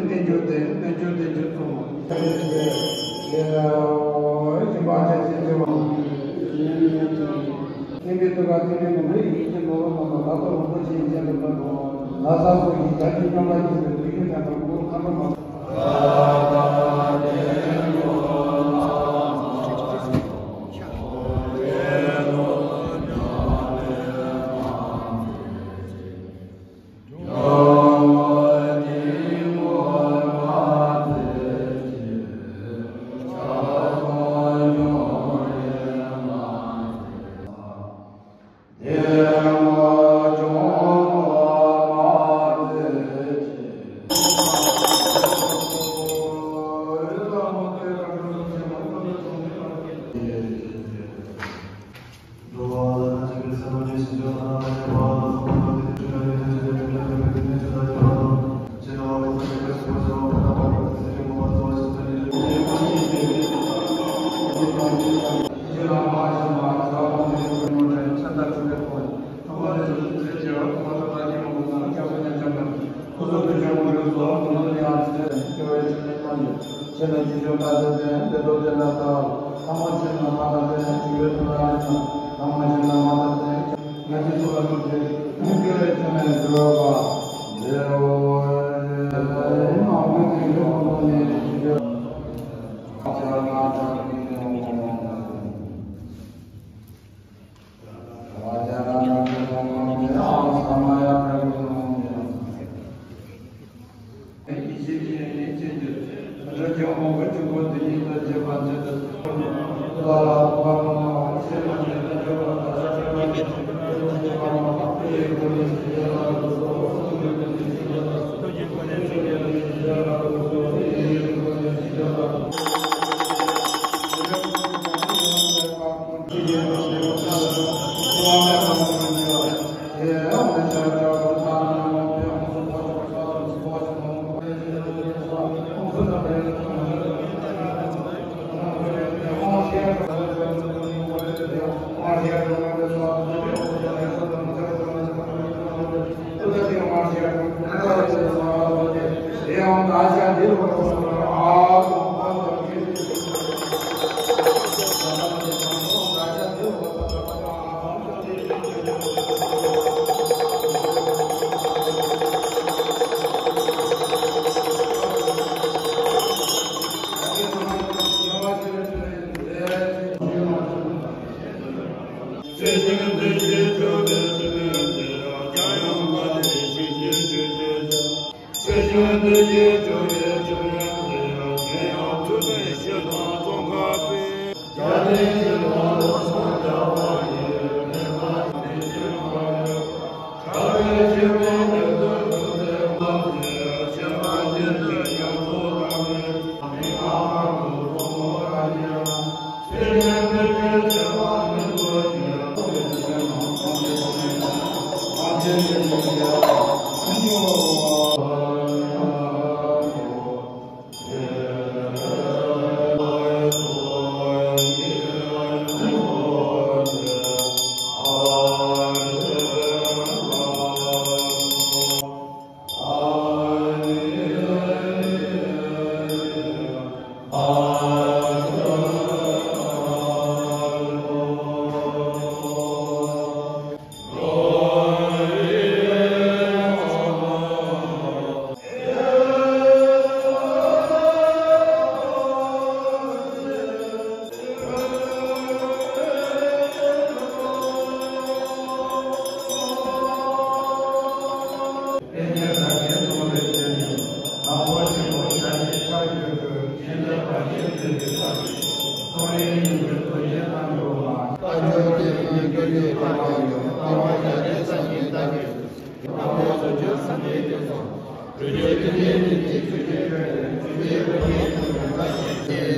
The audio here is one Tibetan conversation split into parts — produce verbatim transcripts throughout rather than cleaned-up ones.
རྟེན་འབྱུང་ལྡན། རྟེན་འབྱུང་ལྡན་འབྱུང་གསུམ། རིམ་པ་བྱས་ཏེ་བྱེད་པ། ཐིམ་པས་བཏུད་པ། ཐིམ་པས་བཏུད་པ། ཡིད་ཀྱི་ནོར་བུ་མ་དང་ལ་སོགས་རིན་པོ་ཆེའི་རྒྱན་དུ་བཀོད་པ། ལ་སོགས་ཀྱི་རྒྱན་གྱི་སྙོམས་པར་འཇུག་པའི་བདུད་ཀྱི་ཕྲེང་བ་དགུ་ཁམས་པ་མ། ཆེ་ན་ཆེ་ཆུང་ཐ་དད་ཅན། དེ་ལྟར་ཅན་ན་ཐལ། ལྷག་མ་ཆེན་པོ་ཆེ་ཆུང་ཐ་དད་ཅན། དེ་ལྟར་ཅན་ན་ཐལ། ལྷག་མ་ཆེ་ན་མ་ཐལ་ཅན། ཆེ་བའི་ཐ་དད་ཅན། ལྷག་མ་ཆེ་ན་མ་ཐལ་ཅན། ང་ཅི་སོགས་ལ་སོགས་ཀྱི་དགེ་བའི་ཆོས་ནི་འགྲུབ་པ། དེ་འོ་མ་འོངས་ཀྱི་ཡོན་ཏན་ནི་འགྲུབ་པ།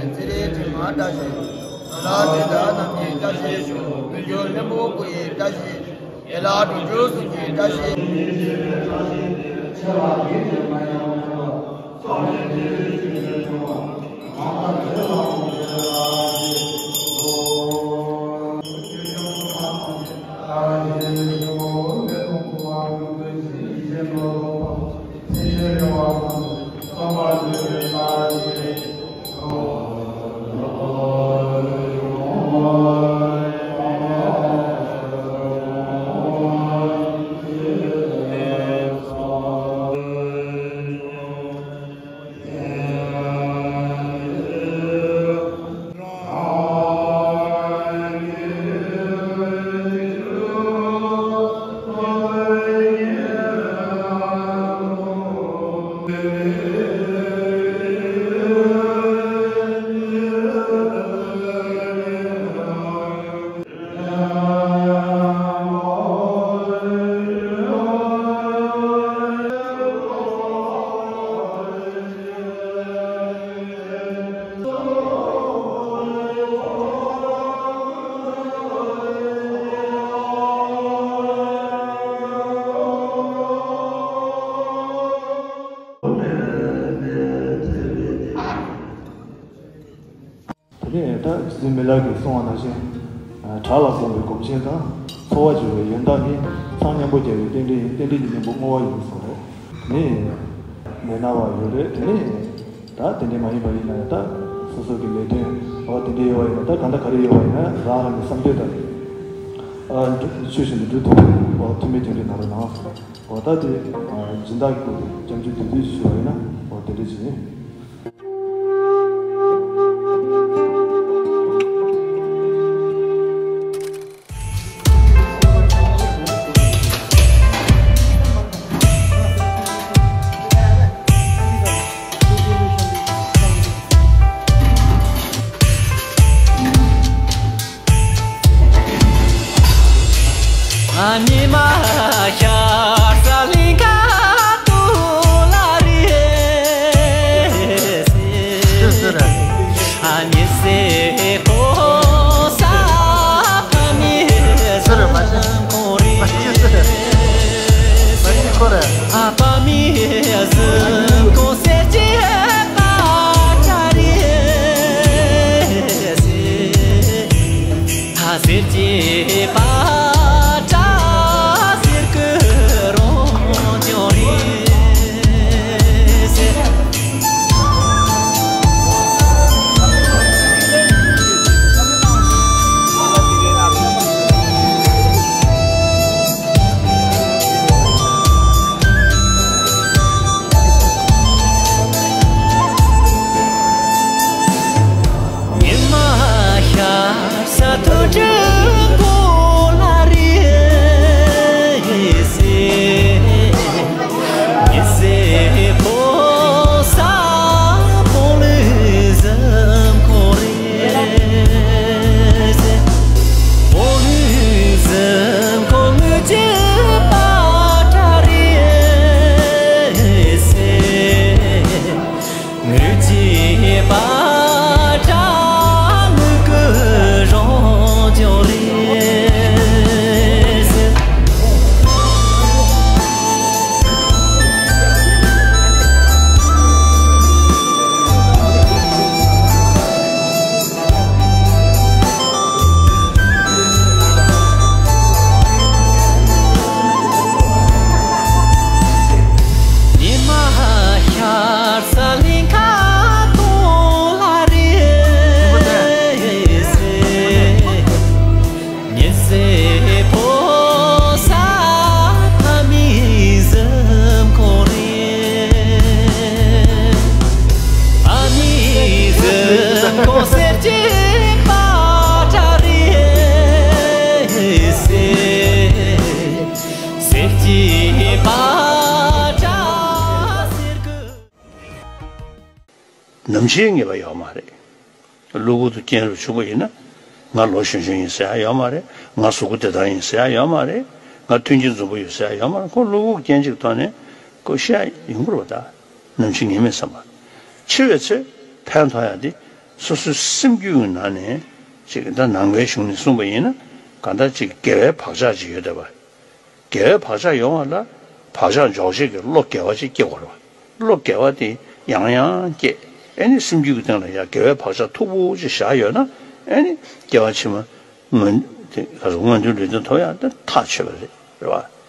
ཚེ་རིང་དྲི་མ་བཀྲ་ཤིས་ཤོག་ལྷུན་གྱིས་བཀྲ་ཤིས་ཤོག་ཡན་ལག་དྲུག་ཅུ་གསུམ་གྱི་བཀྲ་ཤིས། དེ་ནས་ད་རྗེ་བཙུན་མི་ལ་གིས་གསུངས་པ་ནང་བཞིན། བྲག་ལ་དགོངས་པའི་སྒོམ་ཆེན་དང་། འཚོ་བ་སྦྱོར་བའི་ཡོན་བདག་གིས། ཚངས་མཉམ་པོ་རྒྱལ་བའི་རྟེན་འབྲེལ་ཡིན། རྟེན་འབྲེལ་གྱི་གཉེན་པོ་བསྔོ་བ་ཡིན་གསུངས་རེད། དེ་ནས་མི་ནག་པ་ཡོད་རེད། དེ་ནས་ད་དེ་འདྲ་མ་ཡིན་པ་ཡིན་ན་ཡང་ད་སོ་སོ་གི་ལས་དོན་འོ་དེ་འདྲ་ཡོད་པ་ཡིན་ན་ད་གང་ལྟར་ག་རེ་ཡོད་པ་ཡིན་ན་རང་རང་གི་བསམ་འདོད་ལྟར་ཨ་ཆོས་བཞིན་དུ་སྒྲུབ་ཐུབ་པའི་འོ་ཐུགས་སྨོན་རྒྱབ་འདོད་གནང་རོགས་གནང་། འོ་ད་དེ་སྦྱིན་བདག་གི་སྐོར་དུ་སྐྱབས་འཇུག་བདུད་འདུལ་ཞུ་བ་ཡིན་ན་འོ་དེ་འདྲ་ཅིག་ཡིན། ཉི་མ་ཤར་ས་གླིང་ཁ་ཏུ་ལ་རེ། ཉི་ཟེར་ཕོ་ས་ཕ་མི་ཟམ་ཁོ་རེ། ཨ་ཕ་མི་ཟམ་ཁོ་སེར་སྐྱའི་པ་ཏྲ་རེ། ད་ཟེར་གྱི་པ་ཏྲ་ཟེར་གི་རོང་ཅོ་རེད། ཉི་མ་ཤར་ས་ཐུགས་སྤྲུལ་སྐུ་ལ་རེ་ཟེར། ཉི་ཟེར་ཕོ་ས་ཕོ་ལུས་ཟམ་ཁོ་རེ་ཟེར། ཕོ་ལུས་ཟམ་ཁོ་ལུས་ཀྱི་པ་ཏྲ་རེ་ཟེར། ངུ་ཅི་པ་ཏྲ་ངུ་གུ་རོང་ཅོ་རེ། ཉི་མ་ཤར་ས་གླིང་ཁ་ཏུ་ལ་རེ་ཟེར། ཉི་ཟེར་ཕོ་ས་ཕ་མི་ཟམ་ཁོ་རེ། ཕ་མི་ཟམ་ཁོ་སེར་སྐྱའི་པ་ཏྲ་རེ་ཟེར། སེར་སྐྱའི་པ་ཏྲ་ཟེར་གི། ནམ་འཆི་ངེས་པ་ཡོད་མ་རེད། གློ་བུར་དུ་རྐྱེན་རུ་བྱུང་བ་ཡིན་ན། ང་ལོ་གཞོན་གཞོན་ཡིན་ཟེར་ཡ་ཡོད་མ་རེད། ང་གཟུགས་པོ་བདེ་ཐང་ཡིན་ཟེར་ཡ་ཡོད་མ་རེད། ང་མཐུན་རྐྱེན་འཛོམས་པོ་ཡོད་ཟེར་ཡ་ཡོད་མ་རེད། ཁོ་གློ་བུར་རྐྱེན་གཅིག་ཐོག་ནས་ཁོ་ཤི་ཡ་ཡོང་གི་རེད་པ། ད་ནམ་འཆི་ངེས་མེད་བསམ་པ། འཆི་བའི་ཚེ་ཕན་ཐོགས་ཡ་དེ་སོ་སོའི་སེམས་རྒྱུད་ཀྱི་ནང་ནས་ཅིག་ད་ནང་པའི་གཞུང་ནས་གསུངས་པ་ཡིན་ན་གང་ལྟར་ཅིག་དགེ་བའི་བག་ཆགས་ཅིག་ཡོད་བསྡད་པ། དགེ་བའི་བག་ཆགས་ཡོང་བ་ལ་བག་ཆགས་འཇོག་བྱེད་ཀྱི་བློ་དགེ་བ་ཅིག་སྐྱེ་དགོས་རེད་པ། བློ་དགེ་བ་དེ་ཡང་ཡང་སྐྱེ། ཨེ་ནི་སེམས་རྒྱུད་ཀྱི་སྟེང་ལ་ཡང་དགེ་བའི་བག་ཆགས་མཐུག་པོ་ཅིག་བཞག་ཡོད་ན་ཨེ་ནི་སྐྱེ་བ་ཕྱི་མ་མངོན་དེ་ག་ཚོད་མངོན་མཐོའི་ལུས་རྟེན་ཐོབ་ཡག་དེ་ཐག་ཆོད་པ་རེད། རེད་པ།